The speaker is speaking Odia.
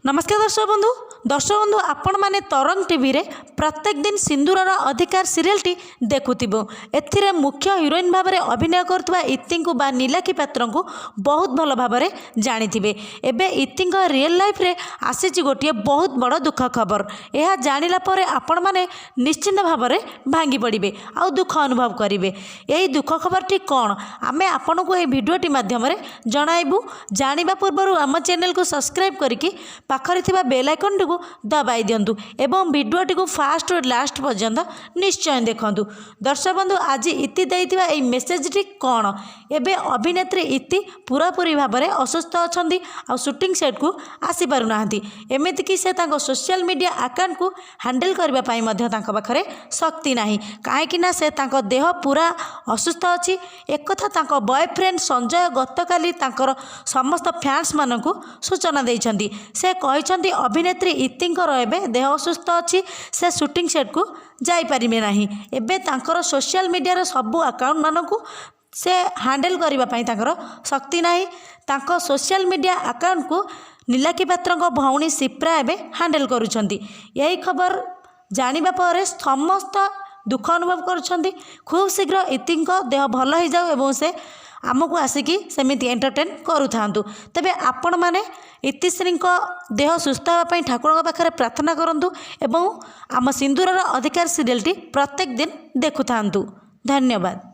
ନମସ୍କାର ଦର୍ଶକ ବନ୍ଧୁ। ଦର୍ଶକ ବନ୍ଧୁ, ଆପଣମାନେ ତରଙ୍ଗ ଟିଭିରେ ପ୍ରତ୍ୟେକ ଦିନ ସିନ୍ଦୁରର ଅଧିକାର ସିରିଏଲଟି ଦେଖୁଥିବୁ। ଏଥିରେ ମୁଖ୍ୟ ହିରୋଇନ୍ ଭାବରେ ଅଭିନୟ କରୁଥିବା ଇତିଙ୍କୁ ବା ନୀଲାକ୍ଷୀ ପାତ୍ରଙ୍କୁ ବହୁତ ଭଲ ଭାବରେ ଜାଣିଥିବେ। ଏବେ ଇତିଙ୍କ ରିଏଲ୍ ଲାଇଫ୍ରେ ଆସିଛି ଗୋଟିଏ ବହୁତ ବଡ଼ ଦୁଃଖ ଖବର। ଏହା ଜାଣିଲା ପରେ ଆପଣମାନେ ନିଶ୍ଚିନ୍ତ ଭାବରେ ଭାଙ୍ଗି ପଡ଼ିବେ ଆଉ ଦୁଃଖ ଅନୁଭବ କରିବେ। ଏହି ଦୁଃଖ ଖବରଟି କ'ଣ, ଆମେ ଆପଣଙ୍କୁ ଏହି ଭିଡ଼ିଓଟି ମାଧ୍ୟମରେ ଜଣାଇବୁ। ଜାଣିବା ପୂର୍ବରୁ ଆମ ଚ୍ୟାନେଲକୁ ସବସ୍କ୍ରାଇବ୍ କରିକି ପାଖରେ ଥିବା ବେଲ୍ ଆଇକନ୍ଟିକୁ ଦବାଇ ଦିଅନ୍ତୁ ଏବଂ ଭିଡ଼ିଓଟିକୁ ଫାଷ୍ଟରୁ ଲାଷ୍ଟ ପର୍ଯ୍ୟନ୍ତ ନିଶ୍ଚୟ ଦେଖନ୍ତୁ। ଦର୍ଶକ ବନ୍ଧୁ, ଆଜି ଇତି ଦେଇଥିବା ଏହି ମେସେଜଟି କ'ଣ? ଏବେ ଅଭିନେତ୍ରୀ ଇତି ପୁରାପୁରି ଭାବରେ ଅସୁସ୍ଥ ଅଛନ୍ତି ଆଉ ସୁଟିଂ ସେଟ୍କୁ ଆସିପାରୁନାହାନ୍ତି। ଏମିତିକି ସେ ତାଙ୍କ ସୋସିଆଲ ମିଡ଼ିଆ ଆକାଉଣ୍ଟକୁ ହ୍ୟାଣ୍ଡେଲ୍ କରିବା ପାଇଁ ମଧ୍ୟ ତାଙ୍କ ପାଖରେ ଶକ୍ତି ନାହିଁ, କାହିଁକି ନା ସେ ତାଙ୍କ ଦେହ ପୁରା ଅସୁସ୍ଥ ଅଛି। ଏକଥା ତାଙ୍କ ବୟଫ୍ରେଣ୍ଡ ସଞ୍ଜୟ ଗତକାଲି ତାଙ୍କର ସମସ୍ତ ଫ୍ୟାନ୍ସମାନଙ୍କୁ ସୂଚନା ଦେଇଛନ୍ତି। ସେ କହିଛନ୍ତି, ଅଭିନେତ୍ରୀ ଇତିଙ୍କର ଏବେ ଦେହ ଅସୁସ୍ଥ ଅଛି, ସେ ସୁଟିଂ ସେଟ୍କୁ ଯାଇପାରିବେ ନାହିଁ। ଏବେ ତାଙ୍କର ସୋସିଆଲ ମିଡ଼ିଆର ସବୁ ଆକାଉଣ୍ଟମାନଙ୍କୁ ସେ ହ୍ୟାଣ୍ଡେଲ୍ କରିବା ପାଇଁ ତାଙ୍କର ଶକ୍ତି ନାହିଁ। ତାଙ୍କ ସୋସିଆଲ ମିଡ଼ିଆ ଆକାଉଣ୍ଟକୁ ନୀଲାକ୍ଷୀ ପାତ୍ରଙ୍କ ଭଉଣୀ ସିପ୍ରା ଏବେ ହ୍ୟାଣ୍ଡେଲ୍ କରୁଛନ୍ତି। ଏହି ଖବର ଜାଣିବା ପରେ ସମସ୍ତ ଦୁଃଖ ଅନୁଭବ କରୁଛନ୍ତି। ଖୁବ୍ ଶୀଘ୍ର ଇତିଙ୍କ ଦେହ ଭଲ ହେଇଯାଉ ଏବଂ ସେ ଆମକୁ ଆସିକି ସେମିତି ଏଣ୍ଟରଟେନ୍ କରୁଥାନ୍ତୁ। ତେବେ ଆପଣମାନେ ଇତିଶ୍ରୀଙ୍କ ଦେହ ସୁସ୍ଥ ହେବା ପାଇଁ ଠାକୁରଙ୍କ ପାଖରେ ପ୍ରାର୍ଥନା କରନ୍ତୁ ଏବଂ ଆମ ସିନ୍ଦୁରର ଅଧିକାର ସିରିଏଲଟି ପ୍ରତ୍ୟେକ ଦିନ ଦେଖୁଥାନ୍ତୁ। ଧନ୍ୟବାଦ।